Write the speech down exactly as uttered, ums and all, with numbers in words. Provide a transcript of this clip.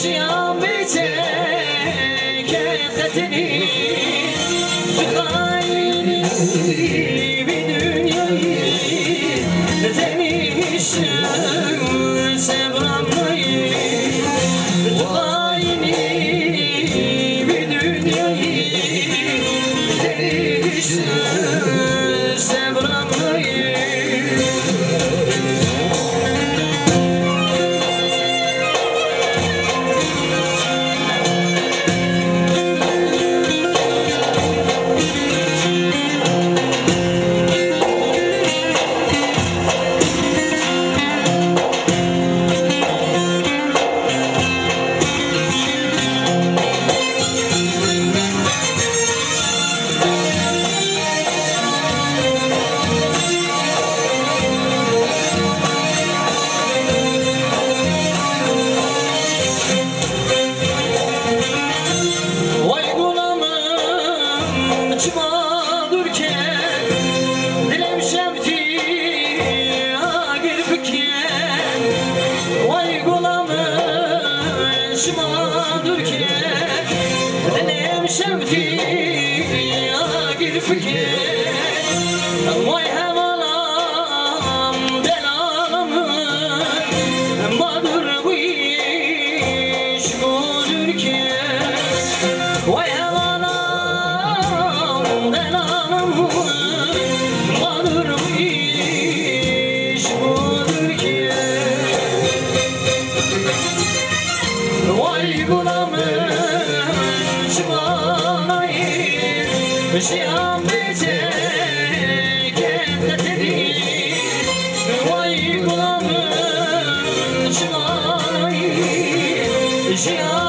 شيام بيتك قتلي تغايني بدنياي تنيش سبرمي تغايني بدنياي تنيش سبرمي ۋاي گۇلۇم، چىمالدۇركەن، دىلىم شەۋتى ئاگىر پىكەن. ۋاي گۇلۇم، چىمالدۇركەن، دىلىم شەۋتى ئاگىر پىكەن. ۋاي ھەۋالام، دەلالام، مادۇر بۇ ئىش بولۇركەن. ۋاي ھەۋالام، دەلالام، مادۇر بۇ ئىش بولۇركەن. ۋاي گۇلۇم، چىمالاي، شيام بيتك قتلي. ۋاي گۇلۇم، چىمالاي، شيام